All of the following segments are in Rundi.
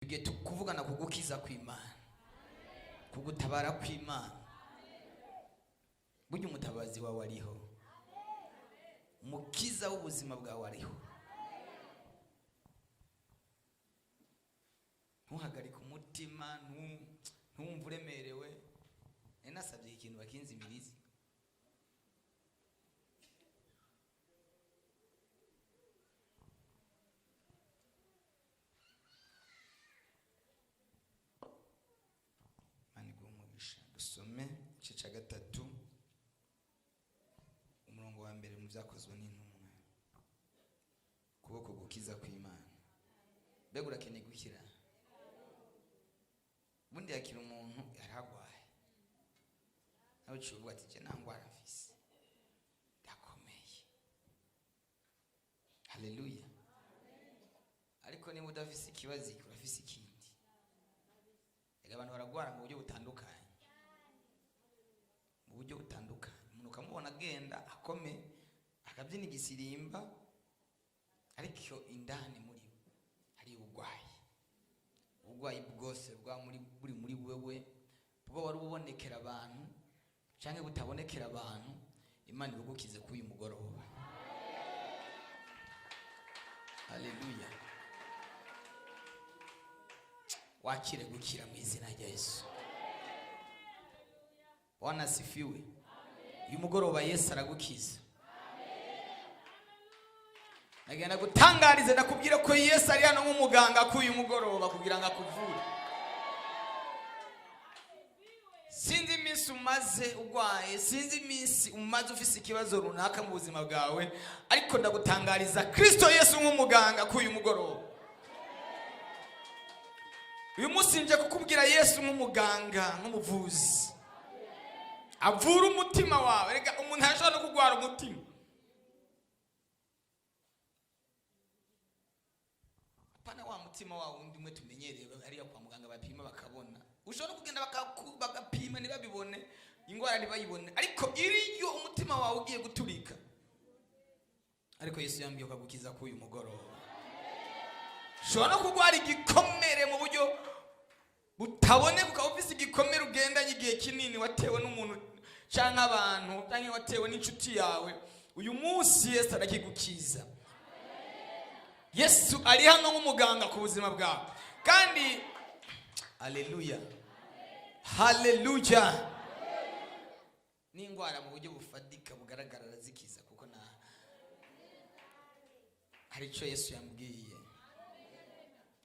Tugiye kuvugana ku gukiza kw'Imana, kugutabara kw'Imana. Burya umutabazi wawe ariho, umukiza w'ubuzima bwawe ariho. Ntuhagarike umutima, ntumve uremerewe. Nari nasabye ikintu bakinzimiriza. Imana iguhe umugisha. Dusome igice cya 3 umurongo wa 1 mu byakozwe n'intumwa. Ukuboko gukiza kw'Imana. Mbega urakeneye gukira? Ubundi yakira umuntu yaragwaye, nawe uciye uvuga ati je nta ngwara mfise, ndakomeye. Haleluya. Ariko niba udafise ikibazo iki, urafise ikindi. Erega abantu baragwara mu buryo butandukanye, mu buryo butandukanye. Umuntu ukamubona agenda akome akabyina igisirimba, ariko indani muri we hari ubugwayi. Ubugwayi bwose bwa muri buri muri wewe, bwo wari ubonekera abantu canke butabonekera abantu, Imana ibugukize kuri uyu mugoroba. Haleluya. Wakire gukira mu izina rya Yesu. Bwana asifiwe. Uyu mugoroba Yesu aragukiza. Nagenda gutangariza ndakubwira ko Yesu ari hano nk'umuganga kuri uyu mugoroba kugira ngo akuvure. Sinzi iminsi umaze urwaye, sinzi iminsi umaze ufise ikibazo runaka mu buzima bwawe, ariko ndagutangariza Kristo Yesu nk'umuganga kuri uyu mugoroba. Uyu munsi nje kukubwira Yesu nk'umuganga, nk'umuvuzi avura umutima wawe. Rega umuntu arashobora no kugwara umutima. Apana wa mutima wawe undi umwe tumenyereye hariya kwa muganga bapima bakabona. Ushobora kugenda bagapima ntibabibone, ingwara ntibayibone, ariko iriyo umutima wawe ugiye guturika. Ariko Yesu yambwiye ko agukiza kuri uyu mugoroba. Ushobora no kugwara igikomere mu buryo butaboneka, ukaba ufise igikomere ugendanye igihe kinini watewe n'umuntu canke abantu, canke watewe n'inshuti yawe. Uyu munsi Yesu arakigukiza. Yesu ari hano nk'umuganga ku buzima bwawe. Kandi haleluya, haleluya. N'ingwara mu buryo bufatika bugaragara arazikiza, kuko na hari ico Yesu yambwiye.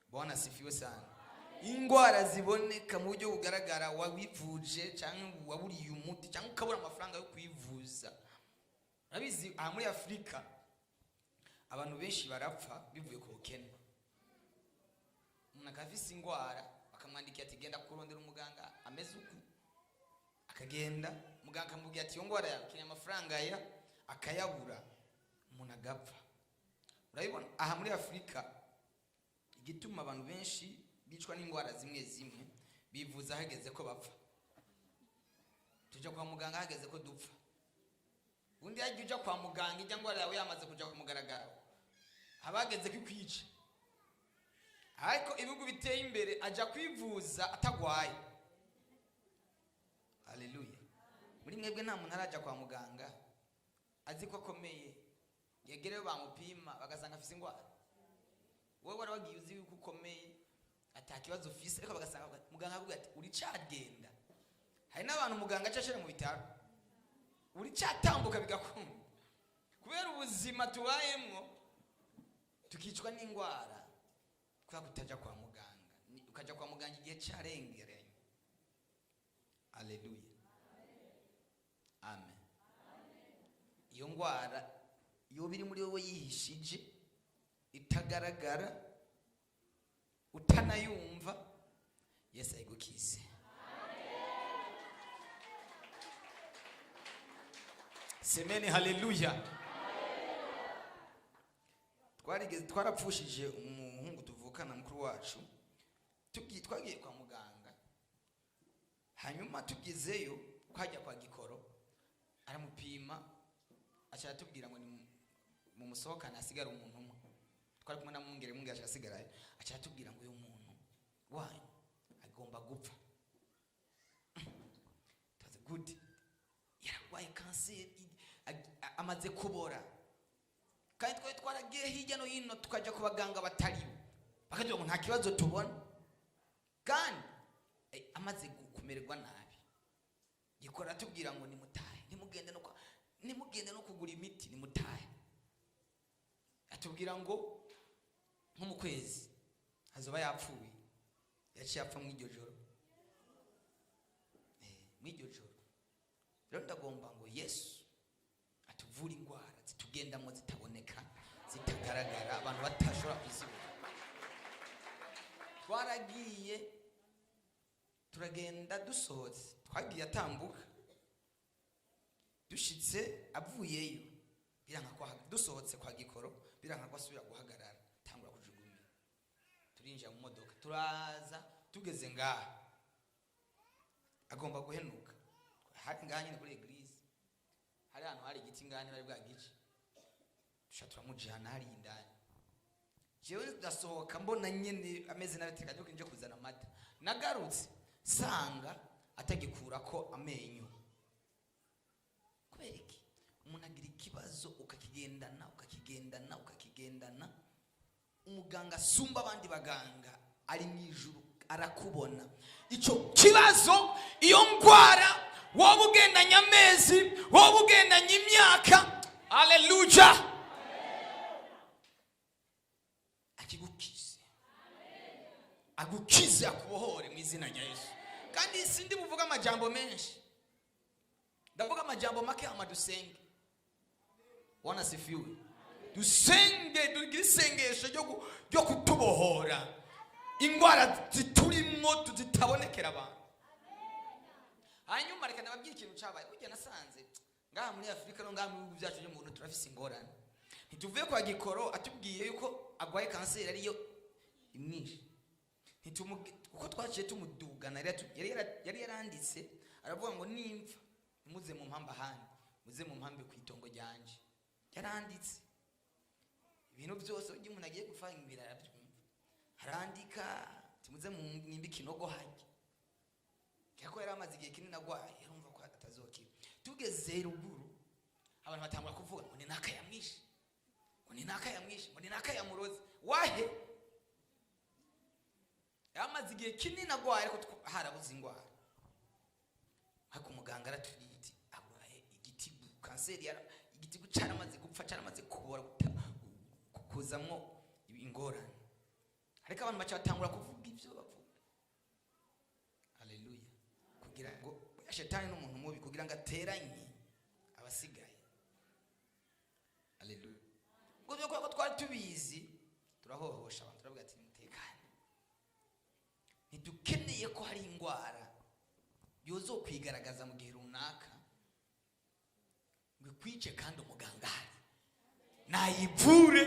Bwana asifiwe sana. Ingwara ziboneka mu buryo bugaragara, wabivuje canke waburiye umuti canke ukabura amafaranga yo kwivuza. Urabizi aha muri Afrika abantu benshi barapfa bivuye ku bukene. Umuntu akafise ingwara bakamwandikiye ati genda kurondera umuganga ameze uku, akagenda muganga akamubwira ati iyo ngwara yawe ukeneye amafaranga aya, akayabura, umuntu agapfa. Urabibona aha muri Afrika igituma abantu benshi bicwa n'ingwara zimwe zimwe, bivuza hageze ko bapfa. Tuja kwa muganga hageze ko dupfa. Ubundi yagiye uja kwa muganga ijya ngwara yawe yamaze kuja ku mugaragaro, abageze kikwica. Ariko ibihugu biteye imbere aja kwivuza atagwaye. Haleluya. Muri mwebwe nta muntu araja kwa muganga azi ko akomeye, yegereyo bamupima bagasanga afise ingwara. Wowe wari wagiye uzi yuko ukomeye ata kibazo ufise, ariko bagasanga muganga akubwira ati uri cagenda. Hari n'abantu muganga aca ashira mu bitaro, uri catambuka bigakunda. Kubera ubuzima tubayemwo tukicwa n'ingwara kubera kutaja kwa muganga. Ukaja kwa muganga igihe carengeranye. Haleluya, amen. Iyo ngwara yoba iri muri wowe yihishije, itagaragara, utanayumva, Yesu ayigukize. Semeni haleluya. Twarigeze twarapfushije umuhungu tuvukana mukuru wacu, twagiye kwa muganga, hanyuma tugezeyo twajya kwa Gikoro, aramupima aca aratubwira ngo ni mumusohokane hasigara umuntu umwe. Twari kumwe na Mwungere, Mwungere aca asigarayo, aca aratubwira ngo uyu muntu Kanseri amaze kubora, kandi twari twaragiye hirya no hino, tukajya ku baganga bataribo, bakagira ngo nta kibazo tubona. Kandi amaze kumererwa nabi, Gikora atubwira ngo nimutahe, ntimugende no kugura imiti, nimutahe. Atubwira ngo nko mu kwezi azoba yapfuye. Yaciye apfa mu iryo joro. Mu iryo joro rero ndagomba ngo Yesu atuvure indwara zitugendamo, zitaboneka, zitagaragara, abantu batashobora kuzibona. Twaragiye, turagenda, dusohotse twagiye atambuka, dushitse avuyeyo biranga ko dusohotse kwa Gikoro, biranga ko asubira guhagarara, tangura kujugumira. Turinjira mu modoka, turaza, tugeze ngaha agomba guhenuka. Hari ngaha nyine kuri église, hari ahantu hari igiti ngaha, ntibari bwagice. Duca turamujana hari indani. Jewe ndasohoka, mbona nyene ameze nabi, teka nje kuzana amata. Nagarutse sanga atagikurako amenyo. Kubera iki? Umuntu agira ikibazo ukakigendana, ukakigendana, ukakigendana. Umuganga asumba abandi baganga ari mu ijuru, arakubona icyo kibazo, iyo ndwara wowe ugendanye amezi, wowe ugendanye imyaka. Aleluya! Akigukize, agukize, akubohore mu izina rya Yesu. Kandi sindi buvuga amajambo menshi, ndavuga amajambo make, hama dusenge. Bwana asifiwe. Dusenge, tugire isengesho ryo kutubohora indwara ziturimwo zitabonekera abantu. Hanyuma reka nababwire ikintu cabaye. Burya nasanze ngaha muri Afurika no ngaha mu bihugu byacu byo mu Burundi turafise ingorane. Ntituvuye kwa Gikoro atubwiye yuko agwaye kanseri ariyo imwishe. Kuko twaciye tumudugana, yari yaranditse, aravuga ngo nimpfa ntimuze mu mpambe ahandi, muze mu mpambe ku itongo ryanje. Yaranditse ibintu byose. Burya umuntu agiye gupfa imbere arabyumva. Arandika timuze mu mwimbe ikinogo hajya, kuko yari amaze igihe kinini agwaye, yarumva ko atazokira. Tugeze ruguru, abantu batangura kuvuga ngo ni naka yamwishe, ngo ni naka yamwishe, ngo ni naka yamuroze. Wahe? Yamaze igihe kinini agwaye, ariko harabuze indwara. Ariko umuganga aratubwiye ati agwaye igitigu, kanseri, igitigu caramaze gupfa, caramaze kubora, kuzamwo ingorane. Ariko abantu baca batangura kuvuga ibyo bavuga. Haleluya! Kugira ngo shetani n'umuntu mubi, kugira ngo ateranye abasigaye. Haleluya! Ubwo byo ko twari tubizi, turahohosha abantu, turavuga ati nimutekane, ntidukeneye ko hari indwara yozo kwigaragaza mu gihe runaka ngo ikwice kandi umuganga ahari nayivure,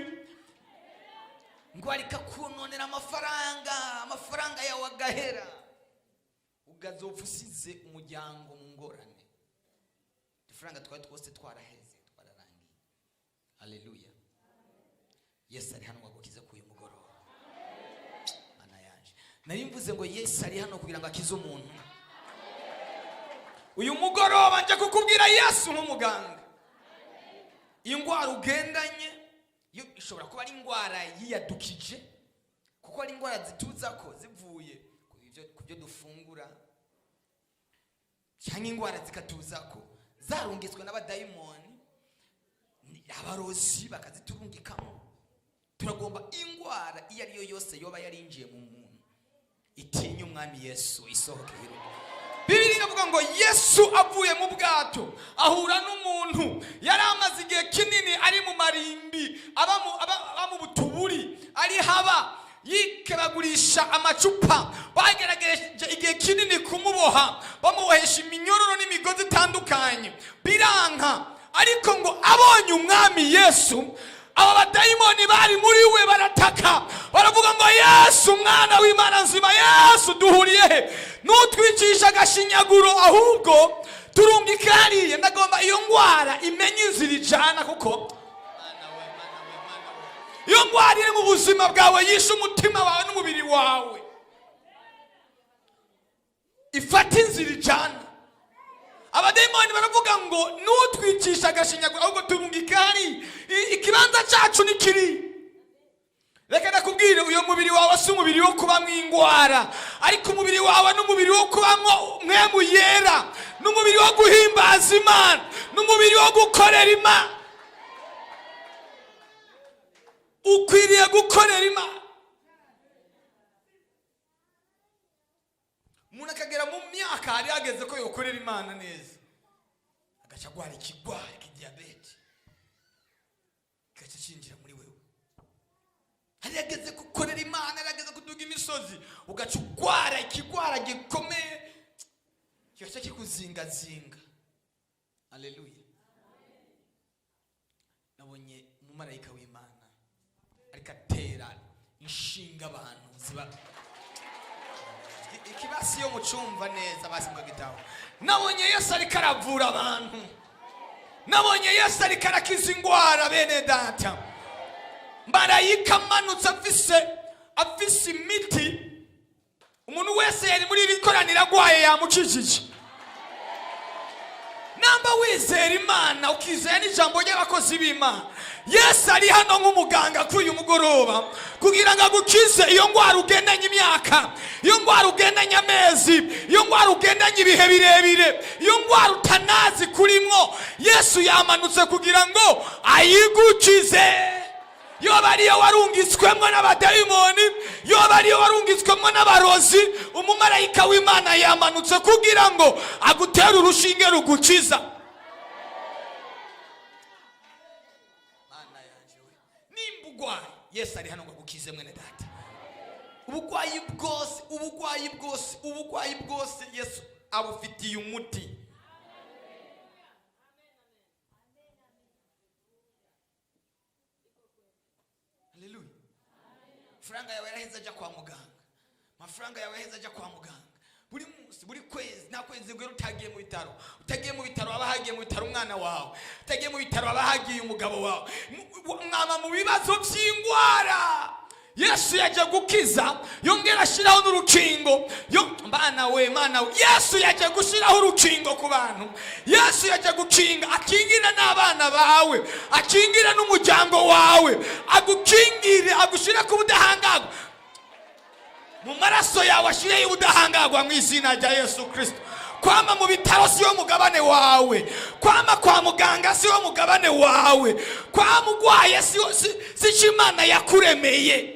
ngo areka kunonera amafaranga, amafaranga yawe agahera, ukazopfa usize umuryango mu ngorane. Udufaranga twari twose twaraheze, twararangiye. Haleluya! Yesu ari hano ngo agukize k'uyu mugoroba. Mana yanje, nari mvuze ngo Yesu ari hano kugira ngo akize umuntu uyu mugoroba. Nje kukubwira Yesu nk'umuganga. Indwara ugendanye yo ishobora kuba ari indwara yiyadukije, kuko ari indwara zituza ko zivuye ku byo dufungura, cyangwa indwara zikatuza ko zarungitswe n'abadayimoni, abarozi bakaziturungikamo. Turagomba indwara iyo ari yo yose yoba yarinjiye mu muntu itinya Umwami Yesu, isohoke yiruka. Bibiliya iravuga ngo Yesu avuye mu bwato ahura n'umuntu yari amaze igihe kinini ari mu marimbi, aba mu butuburi, ari haba yikebagurisha amacupa. Bagerageje igihe kinini kumuboha, bamubohesha iminyororo n'imigozi itandukanye, biranka. Ariko ngo abonye Umwami Yesu, aba badayimoni bari muri we barataka, baravuga ngo Yesu, Umwana w'Imana nzima, Yesu duhuriye he? Nutwicisha agashinyaguro, ahubwo turungika hariya. Ndagomba iyo ndwara imenye inzira ijana, kuko iyo ndwara iri mu buzima bwawe yishe umutima wawe n'umubiri wawe, ifata inzira ijana. Abadayimoni Baravuga ngo nutwicisha agashinyaguro, ahubwo turungike hari ikibanza cyacu ni kiri. Reka ndakubwire, uyu mubiri wawe si umubiri wo kubamwo ingwara, ariko umubiri wawe ni umubiri wo kubamwo mpwemu yera, ni umubiri wo guhimbaza Imana, ni umubiri wo gukorera Imana. Ukwiriye gukorera Imana. Umuntu akagera mu myaka hari hageze ko yokorera Imana neza, agaca agwara ikigwara k'idiyabete, kigaca kinjira muri wewe. Hari hageze gukorera Imana, hari hageze kuduga imisozi, ugaca ugwara ikigwara gikomeye, kigaca kikuzingazinga. Aleluya! Nabonye umumarayika w'Imana ariko atera inshinga abantu ziba ikibasi yo mucumva neza basi gitaho. Nabonye Yesu ariko aravura abantu, nabonye Yesu ariko arakiza ingwara. Bene data, marayika amanutse afise imiti. Umuntu wese yari muri iri koraniro agwaye yamukijije. Namba wizera Imana, ukizera n'ijambo ry'abakozi b'Imana, Yesu ari hano nk'umuganga kuri uyu mugoroba kugira ngo agukize iyo ndwara ugendanye imyaka, iyo ndwara ugendanye amezi, iyo ndwara ugendanye ibihe birebire, iyo ndwara utanazi kurimwo. Yesu yamanutse kugira ngo ayigukize. Yoba ariyo warungitswemwo n'abadayimoni, yoba ariyo warungitswemwo n'abarozi, umumarayika w'Imana yamanutse kugira ngo agutere urushinge rugukiza. Mana yanje we, nimba ugwaye, Yesu ari hano ngo agukize. Mwene data, ubugwayi bwose, ubugwayi bwose, ubugwayi bwose, Yesu abufitiye umuti. Haleluya! Amafaranga yawe yaraheze ajya kwa muganga, amafaranga yawe yaheze ajya kwa muganga buri munsi, buri kwezi. Nta kwezi guhera utagiye mu bitaro. Utagiye mu bitaro haba hagiye mu bitaro umwana wawe, utagiye mu bitaro haba hagiye umugabo wawe. Mwama mu bibazo by'indwara. Yesu yaje gukiza, yongera ashyiraho n'urukingo. Yo mana we, mana we, Yesu yaje gushyiraho urukingo ku bantu. Yesu yaje gukinga, akingira n'abana bawe, akingira n'umuryango wawe, agukingire, agushyire ku budahangarwa mu maraso yawe, ashyireho ubudahangarwa mu izina rya Yesu Kirisito. Kwama mu bitaro si wo mugabane wawe, kwama kwa muganga si wo mugabane wawe, kwama urwaye si cyo Imana yakuremeye.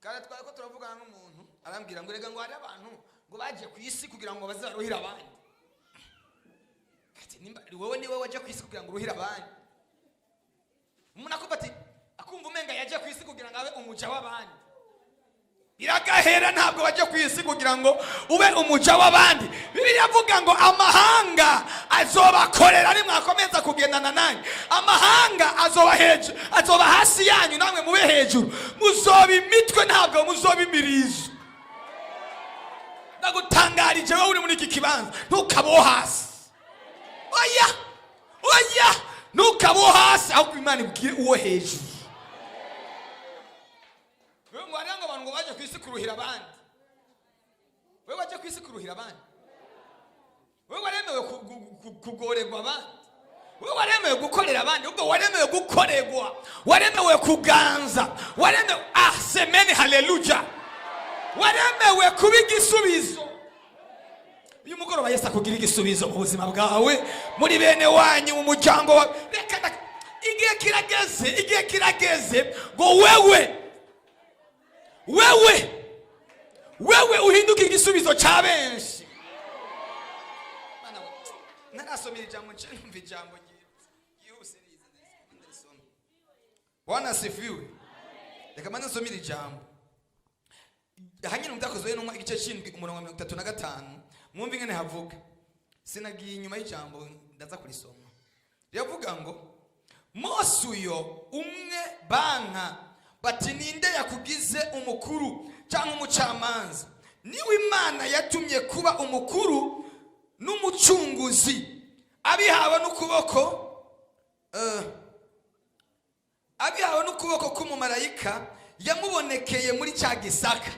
Kare twari ko turavugana n'umuntu, arambwira ngo rega ngo hari abantu ngo bagiye ku isi kugira ngo baze baruhire abandi. Ati nimba wowe niwe waje ku isi kugira ngo uruhire abandi. Umuntu akumva ati, akumva umenga yaje ku isi kugira ngo abe umuja w'abandi. Biragahera, ntabwo bajya ku isi kugira ngo ube umuja w'abandi. Bibiliya avuga ngo amahanga azobakorera nimwakomeza kugendana nanjye. Amahanga azoba hejuru, azoba hasi yanyu, namwe mube hejuru. Muzoba imitwe, ntabwo muzoba imirizo. Ndagutangarije wowe uri muri iki kibanza, ntukabe uwo hasi. Oya, oya, ntukabe uwo hasi, ahubwo Imana ibwire uwo hejuru. Wewe ngo hariho ngo abantu ngo baje ku isi kuruhira abandi. Wewe waje ku isi kuruhira abandi? Wewe waremewe kugorerwa abandi? Wewe waremewe gukorera abandi? Ubwo waremewe gukorerwa, waremewe kuganza, waremewe, ah, semeni haleluya, waremewe kuba igisubizo. Uyu mugoroba Yesu akugira igisubizo mu buzima bwawe, muri bene wanyu, mu muryango wawe. Reka igihe kirageze, igihe kirageze ngo wewe, wewe, wewe uhinduke igisubizo cya benshi. Mana we, ntarasomera ijambo, nce numva ijambo ryihuse riza, ndarisoma. Bwana asifiwe. Reka mbanze nsomere ijambo hanyuma mu Byakozwe n'Intumwa igice cy'indwi, umurongo wa 35. Mwumve ingene havuga. Sinagiye inyuma y'ijambo, ndaza kurisoma. Riravuga ngo Mose uyo umwe banka bati ninde yakugize umukuru cyangwa umucamanza, niwe Imana yatumye kuba umukuru n'umucunguzi, abihawe n'ukuboko abihawe n'ukuboko k'umumarayika yamubonekeye muri cya gisaka.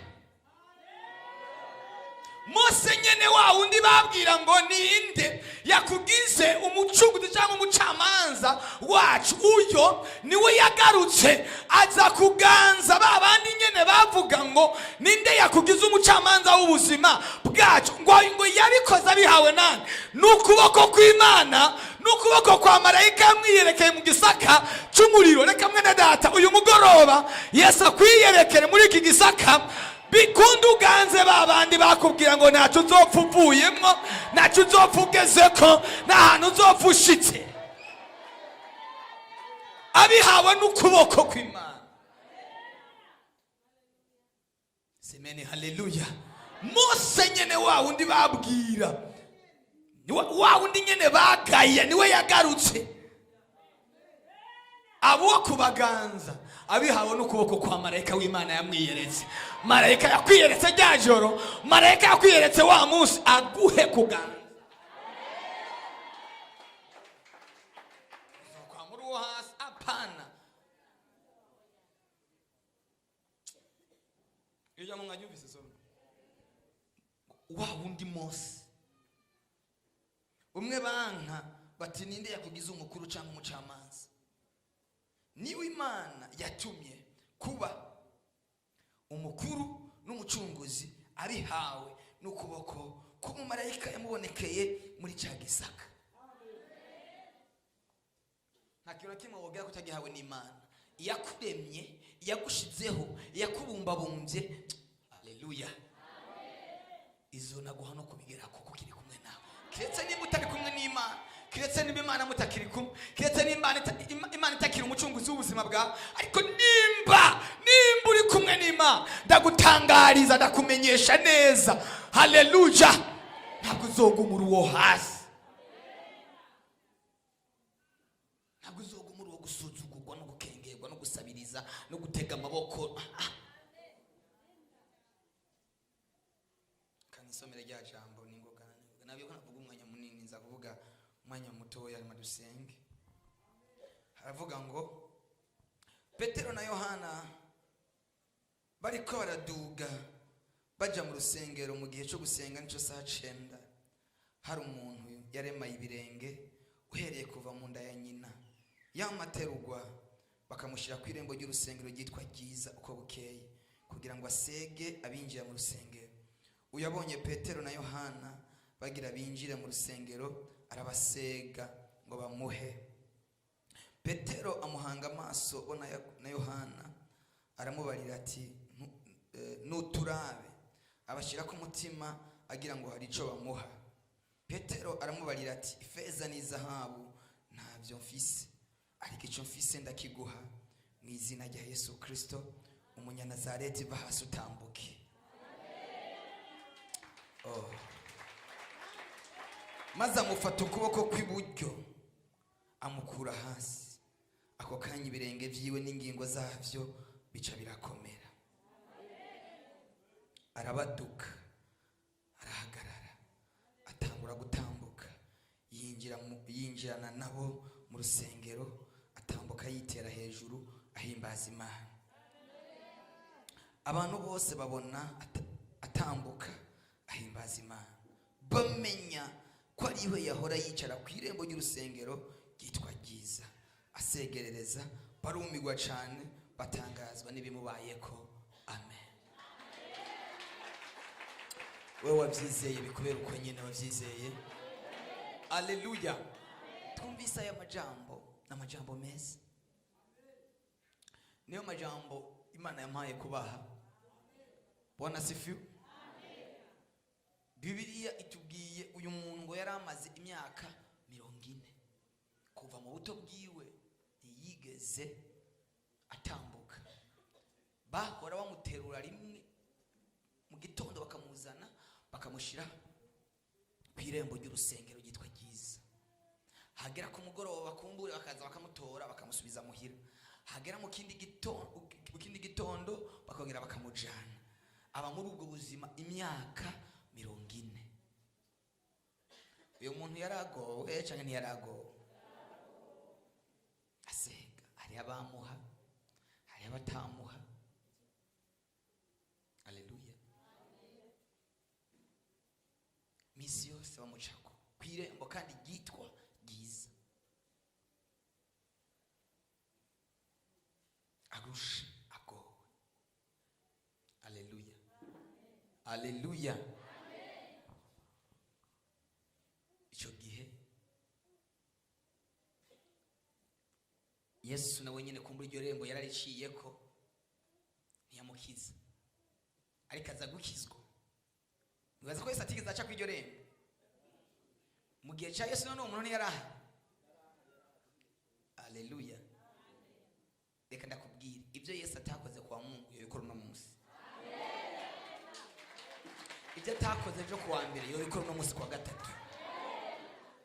Mose Mose nyene wa wundi babwira ngo ninde yakugize umucunguzi cyangwa umucamanza wacu, uyo niwe yagarutse aza kuganza ba bandi nyene bavuga ngo ninde yakugize umucamanza w'ubuzima bwacu. Ngo yabikoze abihawe nande? N'ukuboko kw'Imana, n'ukuboko kwa marayika yamwiyerekeye mu gisaka cy'umuriro. Reka mwene data, uyu mugoroba Yesu akwiyerekere muri iki gisaka, bikunde uganze ba bandi bakubwira ngo ntacyo uzopfa uvuyemwo, ntacyo uzopfa ugezeko, nta hantu uzopfa ushitse. Abihawe n'ukuboko kw'Imana. Semeni haleluya. Mose nyene wa wundi babwira, wa wundi nyene bagaye, niwe yagarutse abo kubaganza abihawe n'ukuboko kwa marayika w'Imana yamwiyeretse. Marayika yakwiyeretse rya joro, marayika yakwiyeretse wa munsi, aguhe kuganza. Kwa muri uwo hasi apana. Iyo jambo mwaryumvise? Soma wa wundi Mose umwe banka bati ninde yakugize umukuru cyangwa umucamanza, niwe Imana yatumye kuba umukuru n'umucunguzi abihawe n'ukuboko k'umumarayika yamubonekeye muri cya gisaka. Nta kintu na kimwe wogera ko utagihawe n'Imana iyakuremye, iyagushizeho, iyakubumbabumbye. Haleluya. Izo naguha no kubigera kuko kiri kumwe nawe, kiretse niba utari kumwe n'Imana, kiretse niba Imana mutakiri kumwe, kiretse niba Imana itakiri umucunguzi w'ubuzima bwawe. Ariko nimba uri kumwe n'Imana, ndagutangariza, ndakumenyesha neza, haleluya, ntabwo uzogumura uwo hasi, ntabwo uzogumura uwo gusuzugurwa no gukengerwa no gusabiriza no gutega amaboko. Kanisomere rya jambo ningoga nabyo ko navuga umwanya munini, nza kuvuga umwanya mutoya hanyuma dusenge. Haravuga ngo Petero na Yohana bariko baraduga baja mu rusengero mu gihe cyo gusenga, nico saa 9. Hari umuntu yaremaye ibirenge uhereye kuva mu nda ya nyina, yamaterugwa bakamushyira ku irembo ry'urusengero ryitwa Ryiza uko bukeye, kugira ngo asege abinjira mu rusengero. Uyu abonye Petero na Yohana bagira binjire mu rusengero, arabasega ngo bamuhe. Petero amuhanga amaso bo na Yohana, aramubarira ati nuturabe. Abashyira ku mutima agira ngo hari ico bamuha. Petero aramubarira ati ifeza n'izahabu ntabyo mfise, ariko ico mfise ndakiguha, mu izina rya Yesu Kristo umunyanazareti, va hasi utambuke. Oh. Maze amufata ukuboko kw'iburyo amukura hasi. Ako kanya ibirenge vyiwe n'ingingo zavyo bica birakomera, arabaduka, arahagarara, atangura gutambuka, yinjirana nabo mu rusengero, atambuka yitera hejuru ahimbaza Imana. Abantu bose babona atambuka ahimbaza Imana, bamenya ko ariwe yahora yicara ku irembo ry'urusengero ryitwa Ryiza asegerereza, barumirwa cyane, batangazwa n'ibimubayeko. Amen. Wewe wabyizeye bikubera uko nyine wabyizeye. Aleluya. Twumvise aya majambo, ni amajambo meza, niyo majambo Imana yampaye kubaha. Bwana sifiwe. Bibiliya itubwiye uyu muntu ngo yari amaze imyaka 40 kuva mu buto bwiwe ntiyigeze atambuka. Bahora bamuterura rimwe mu gitondo bakamuzana bakamushyira ku irembo ry'urusengero ryitwa Ryiza, hagera ku mugoroba bakumbure bakaza bakamutora bakamusubiza muhira, hagera mu kindi gitondo bakongera bakamujana. Aba muri ubwo buzima imyaka 40. Uyu muntu yaragowe cyangwa ntiyaragowe? Asega, hari abamuha, hari abatamuha. Haleluya. kandi ryitwa ryiza. Arushe, agowe. Aleluya, aleluya. Icyo gihe Yesu nawe nyine kumbura iryo rembo yarariciye ko ntiyamukiza, ariko aza gukizwa. Nibaza ko Yesu atigeze aca kw'iryo rembo. Mu gihe cya Yesu none umuntu ntiyarahari. Aleluya. Reka ndakubwira, ibyo Yesu atakoze kwa Mungu yobikora uno munsi. Ibyo atakoze byo kuwa mbere yobikora uno munsi kuwa gatatu.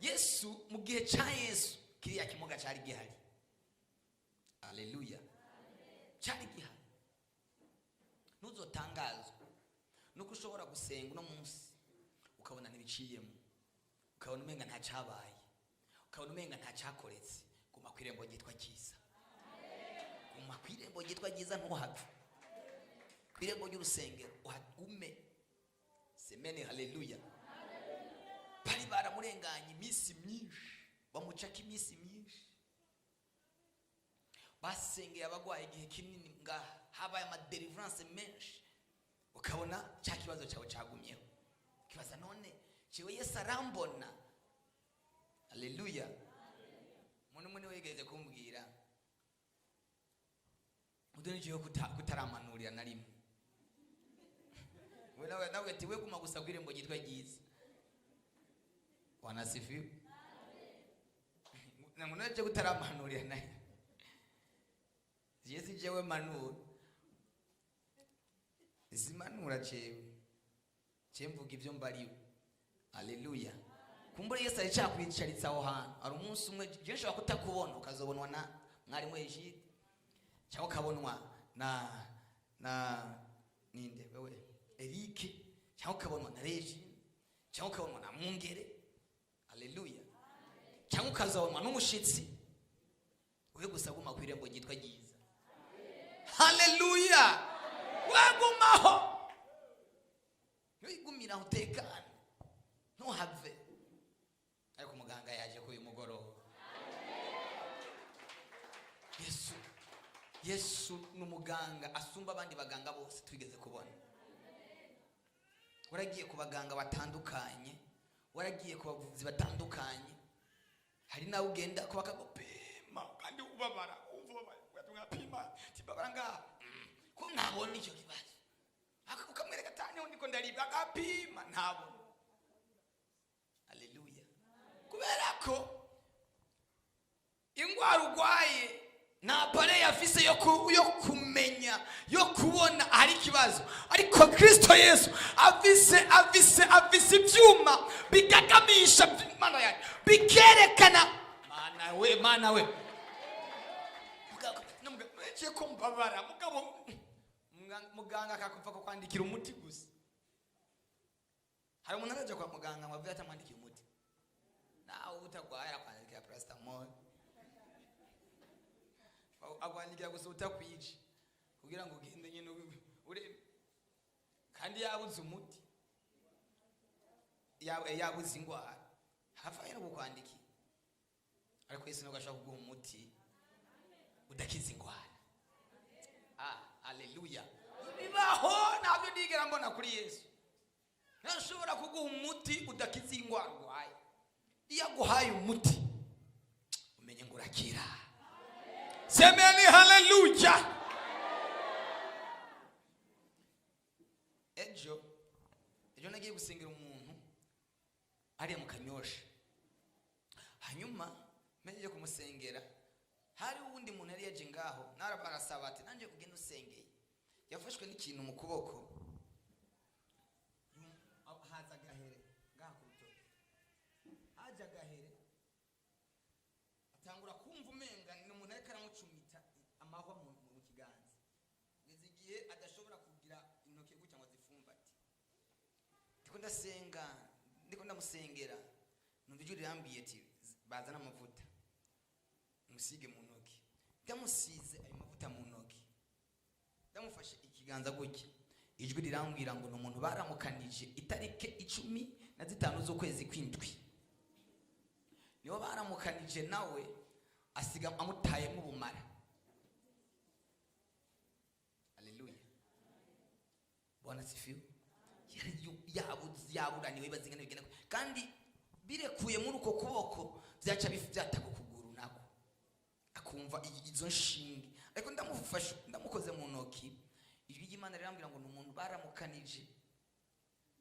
Yesu mu gihe cya Yesu kiriya kimuga cyari gihari. Aleluya, cyari gihari. Ntuzotangazwe nuko ushobora gusenga uno munsi ukabona ntibiciyemo, ukabona umenga nta cyabaye, ukabona umenga nta cyakoretse. Guma ku irembo ryitwa ryiza, guma ku irembo ryitwa ryiza, ntuhave. Ku irembo ry'urusengero uhagume. Semene haleluya. Bari baramurenganye iminsi myinshi, bamucako iminsi myinshi, basengeye abagwaye igihe kinini, ngaha habaye amadelivrance menshi, ukabona cya kibazo cyawe cyagumyeho. Kibaza none jewe Yesu arambona? Haleluya. Umuntu umwe niwe yigeze kumbwira udo jewe kutaramanurira na rimwe. We nawe ati we guma gusa kw'irembo ryitwa ryiza. Wanasifiwe. Nango naje kutaramanurira na rimwe. Yesu jewe manura. Zimanura jewe. Je mvuga ibyo mbariwe. Haleluya. Kumbure Yesu ari cyakwicaritsa aho hantu. Ari umunsi umwe je nshobora kutakubona, ukazobonwa na mwarimu Egide, cyangwa ukabonwa na ninde wewe Eric, cyangwa ukabonwa na Regine, cyangwa ukabonwa na Mungere. Haleluya. Cyangwa ukazobonwa n'umushitsi. Wewe gusa guma ku irembo ryitwa ryiza. Haleluya. Wagumaho. Wigumira utekane, ntuhave. Ariko muganga yaje kuri uyu mugoroba. Yesu ni umuganga asumba abandi baganga bose twigeze kubona. Waragiye ku baganga batandukanye, waragiye ku bavuzi batandukanye, hari nawe ugenda ko bakagupima kandi ubabara, umva ubabara, mwapima tibabara ngaha ko ntabona icyo kibazo, ukamwereka ataniho ndiko ndaribwa, agapima ntabona. Haleluya. Kubera ko ingwara urwaye nta pare yafise yo kumenya, yo kubona ahari ikibazo, ariko Kristo Yesu afise ibyuma bigagamisha Mana yanjye, bikerekana Mana we, Mana we. Mugabo ko mbabara, mugabo muganga akakuva ko kwandikira umuti gusa. Hari umuntu araje kwa muganga ngo avuye atamwandikiye umuti, nawe utagwaye arakwandikira paracetamol, akwandikira gusa utakwica kugira ngo ugende nyine urebe. Kandi yabuze umuti, yabuze ingwara, havaye no kukwandikira. Ariko Yesu ntabwo ashobora kuguha umuti udakiza ingwara. Haleluya. Bibaho, ntabyo ndigera mbona kuri Yesu. Ntashobora kuguha umuti udakiza ingwara urwaye. Iyo aguhaye umuti umenye ngo urakira. Semeni haleluya. Ejo nagiye gusengera umuntu ariya mu Kanyosha. Hanyuma mejeje kumusengera, hari uwundi muntu yari yaje ngaho, narabarasaba ati nanje ugende usengeye. Yafashwe n'ikintu mu kuboko, haza agahere ngaha ku rutoki, haje agahere, atangura kumva umenga ni umuntu ariko aramucumita amahwa mu kiganza, kugeza igihe adashobora kugira intoki gutya ngo azifumbate. Ndiko ndasenga, ndiko ndamusengera, numva ijwi rirambwiye ati bazana amavuta musige mu ntoki. Ndamusize ayo mavuta mu ntoki, ndamufashe ikiganza gutya, ijwi rirambwira ngo ni umuntu baramukanije itariki 15 z'ukwezi kw'indwi. Nibo baramukanije nawe asiga amutayemo ubumara. Haleluya. Bwana sifiwe. Yaburaniwe bazingana bigenda kandi birekuye muri uko kuboko byaca byataka ukuguru nako akumva izo nshinge. Ariko ndamufasha ndamukoze mu ntoki, ijwi ry'Imana rirambwira ngo ni umuntu baramukanije,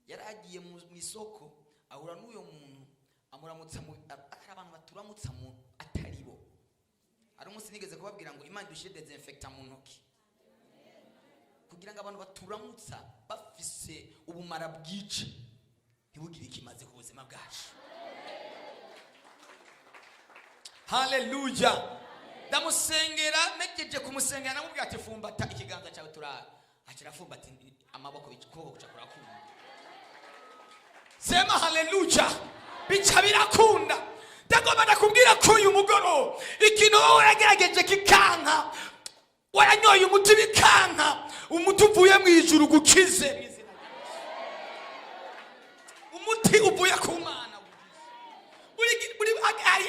yaragiye mu isoko ahura n'uyo muntu amuramutsa, ari abantu baturamutsa mu atari bo. Ari umunsi nigeze kubabwira ngo Imana idushyire desinfectant mu ntoki kugira ngo abantu baturamutsa bafise ubumara bwica ntibugire ikimaze ku buzima bwacu. Haleluya. Ndamusengera, mejeje kumusengera namubwira ati fumbata ikiganza cyawe turara. Akirafumbata amaboko, ukuboko kuca kurakunda. Sema haleluya. Bica birakunda. Ndagomba ndakubwira ko uyu mugoroba ikintu wowe wagerageje kikanka, waranyoye umuti bikanka, umuti uvuye mu ijuru gukize, umuti uvuye ku Mana.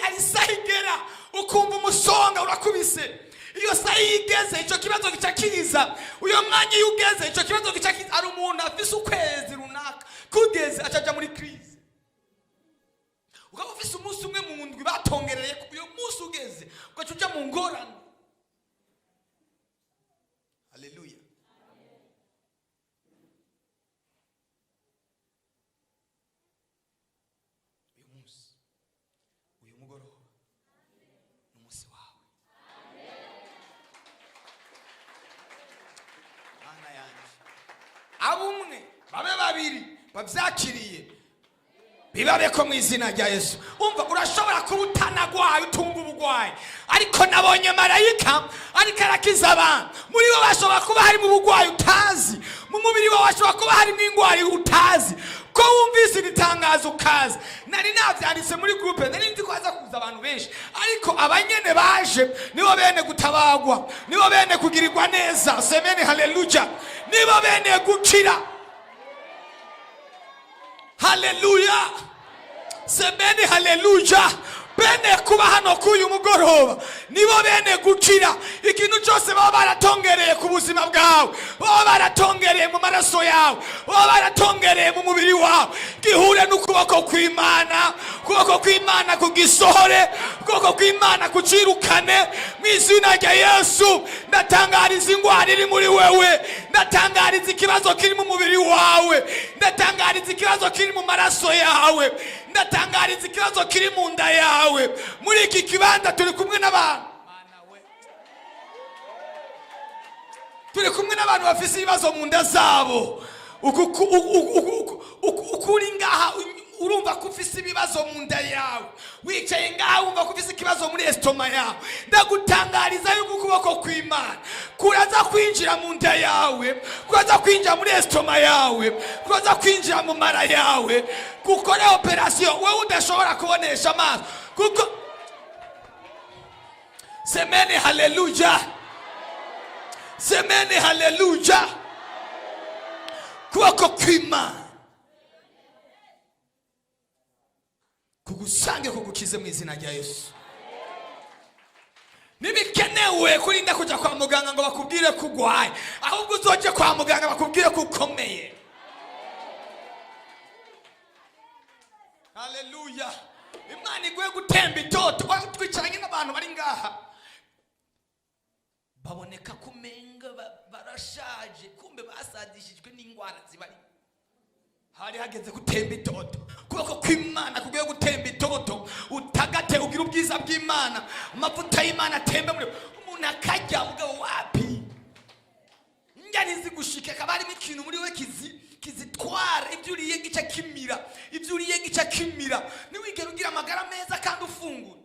Ari saha igera ukumva umusonga urakubise. Iyo saha igeze icyo kibazo gica kiza. Uyo mwanya iyo ugeze icyo kibazo gica kiza. Ari umuntu afise ukwezi runaka kugeze acaja muri crise. Ukaba ufise umunsi umwe mu ndwi batongereye, uyo munsi ugeze ugaca uja mu ngorane. Haleluya. Uyu munsi, uyu mugoroba ni umunsi wawe. Mana yanjye, abumwe babe babiri babyakiriye bibabe ko mu izina rya Yesu. Umva, urashobora kuba utanagwaye utumva ubugwayi, ariko nabonye marayika ariko arakiza abantu. Muri bo bashobora kuba harimo ubugwayi utazi, mu mubiri wawe hashobora kuba harimo ingwara utazi. Ko wumvise iri tangazo ukaza, nari navyanditse muri groupe, nari nzi ko haza kuza abantu benshi, ariko abanyene baje nibo bene gutabagwa, nibo bene kugirirwa neza. Semeni haleluya. Nibo bene gukira. Haleluya. Semeni haleluya. Bene kuba hano k'uyu mugoroba nibo bene gukira. Ikintu cyose baba baratongereye ku buzima bwawe, baba baratongereye mu maraso yawe, baba baratongereye mu mubiri wawe, gihure n'ukuboko kw'Imana. Ukuboko kw'Imana kugisohore, ukuboko kw'Imana kucirukane mu izina rya Yesu. Ndatangariza ingwara iri muri wewe, ndatangariza ikibazo kiri mu mubiri wawe, ndatangariza ikibazo kiri mu maraso yawe, ndatangariza ikibazo kiri mu nda yawe. Muri iki kibanza turi kumwe n'abantu, turi kumwe n'abantu bafise ibibazo mu nda zabo. Ukuri ngaha urumva ko ufise ibibazo mu nda yawe, wicaye ngaha wumva ko ufise ikibazo muri estoma yawe. Ndagutangariza yuko ukuboko kw'Imana kuraza kwinjira mu nda yawe, kuraza kwinjira muri estoma yawe, kuraza kwinjira mu mara yawe, gukora operation wewe udashobora kubonesha amaso. Kuko semeni haleluya, semeni haleluya. Kuboko kw'Imana kugusange kugukize mu izina rya Yesu. Ntibikenewe kurinda kujya kwa muganga ngo bakubwire ko ugwaye, ahubwo uzoje kwa muganga bakubwire ko ukomeye. Haleluya. Imana iguye gutemba itoto. Twicaranye n'abantu bari ngaha baboneka kumenga barashaje, kumbe basadishijwe n'ingwara zibari. Hari hageze gutemba itoto. Kuboko kw'Imana kugiye gutemba itoto, utagate ugira ubwiza bw'Imana, amavuta y'Imana atembe muri umuntu akajya mugabo wapi njya ntizigushike, akaba harimo ikintu muri we kizitwara ibyo uriye gica kimira, ibyo uriye gica kimira. Ntiwigere ugira amagara meza kandi ufungura.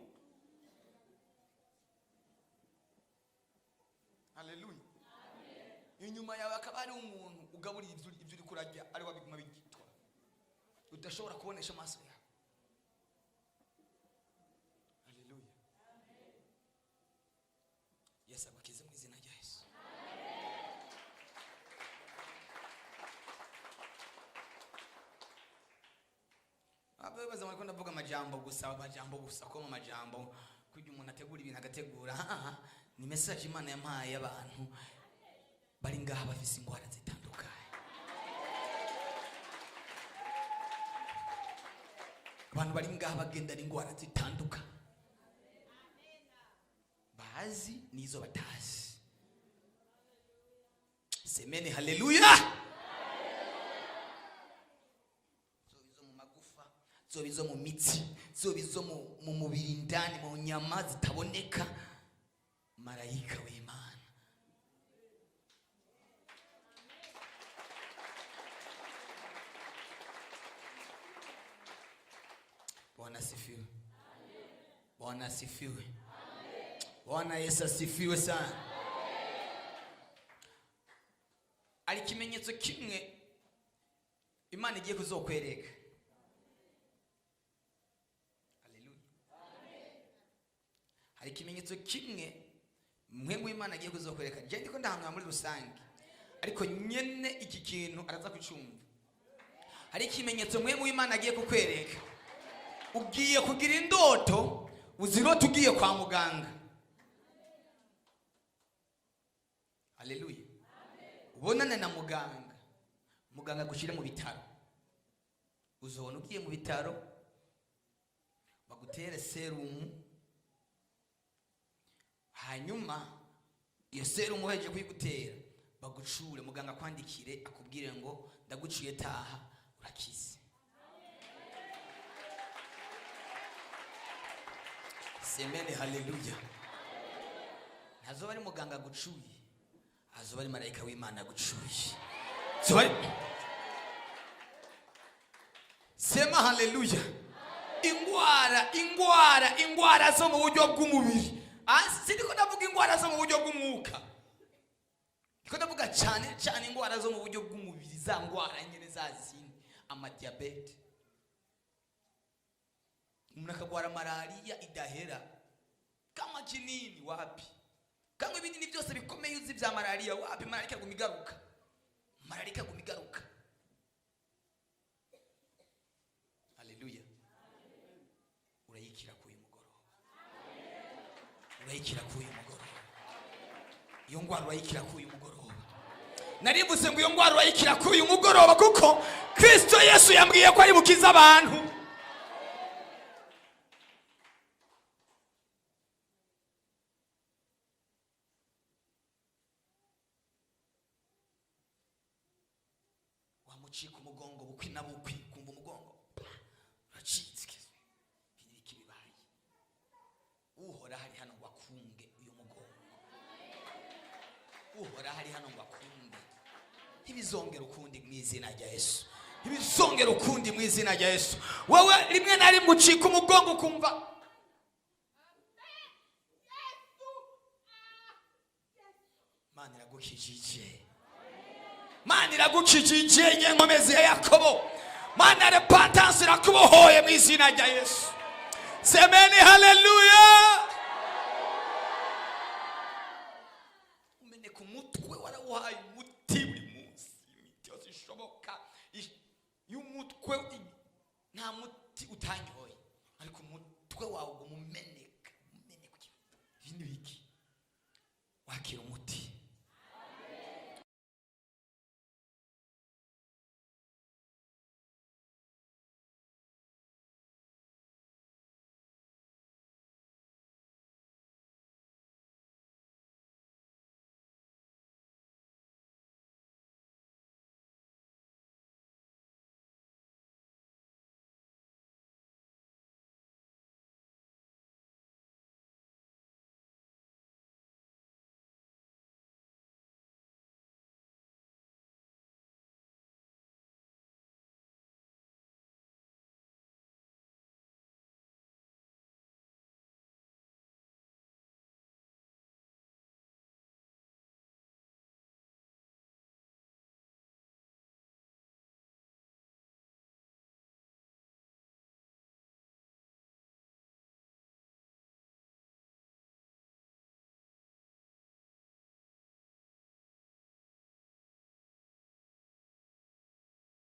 Haleluya. Inyuma yawe akaba hari umuntu ugaburiye ibyo uri kurarya, ari wabiguma bigitwa udashobora kubonesha amaso yawe. Haleluya. Yesu agukize mu izina rya Yesu. Wibaza ngo ndavuga amajambo gusa, amajambo gusa, ko mu majambo kugira umuntu ategura ibintu agategura. Ni message Imana yampaye abantu bari ngaha bafise ingwara zitandukanye, abantu bari ngaha bagendana ingwara zitandukanye, bazi n'izo batazi. Semeni haleluya. Zoba izo mu magufa, zoba izo mu mitsi, zoba izo mu mubiri indani, mu nyama zitaboneka, marayika w'Imana Bwana asifiwe. Bwana asifiwe. Bwana Yesu asifiwe sana. Ari ikimenyetso kimwe Imana igiye kuzokwereka. Haleluya. Hari ikimenyetso kimwe mwe mu Imana agiye kuzokwereka. Je ndiko ndahanura muri rusange, ariko nyene iki kintu araza kucumva. Hari ikimenyetso mwe mu Imana agiye kukwereka. Ugiye kugira indoto, uzirota ugiye kwa muganga. Haleluya. Ubonane na muganga, muganga agushire mu bitaro. Uzobona ugiye mu bitaro bagutere serumu, hanyuma iyo serumu bahejeje kuyigutera bagucure, muganga akwandikire akubwire ngo ndaguciye, taha urakize. Semene haleluya. Ntazoba ari muganga agucuye, azoba ari marayika w'Imana agucuye. Sema haleluya. Ingwara, ingwara, ingwara zo mu buryo bw'umubiri. Sindiko ndavuga ingwara zo mu buryo bw'umwuka, ndiko ndavuga cyane cyane ingwara zo mu buryo bw'umubiri, za ngwara nyene za zindi, amadiabete, umuntu akagwara malaria idahera, kama kinini wapi, kama ibinini byose bikomeye uzi bya malaria wapi, malaria ikaguma igaruka, malaria ikaguma igaruka. Haleluya. Urayikira k'uyu mugoroba, urayikira k'uyu mugoroba, iyo ngwara urayikira k'uyu mugoroba. Narivuze ngo iyo ngwara urayikira k'uyu mugoroba, kuko Kristo Yesu yambwiye ko ari bukize abantu. Wamucika umugongo bukwi na bukwi, kumva umugongo uracitse, ibiki bibaye? Uhora hari hano ngo akunge uyu mugongo, uhora hari hano ngo akunge. Ntibizongera ukundi mu izina rya Yesu, ntibizongera ukundi mu izina rya Yesu. Wowe rimwe na rimwe ucika umugongo ukumva Mana iragukijije, Mana iragukijije, inkomezi ya Yakobo, Mana repentance irakubohoye mu izina rya Yesu. Semeni haleluya. Umeneka umutwe warawuhaye umuti buri munsi, imiti yose ishoboka y'umutwe, nta muti utanyoye.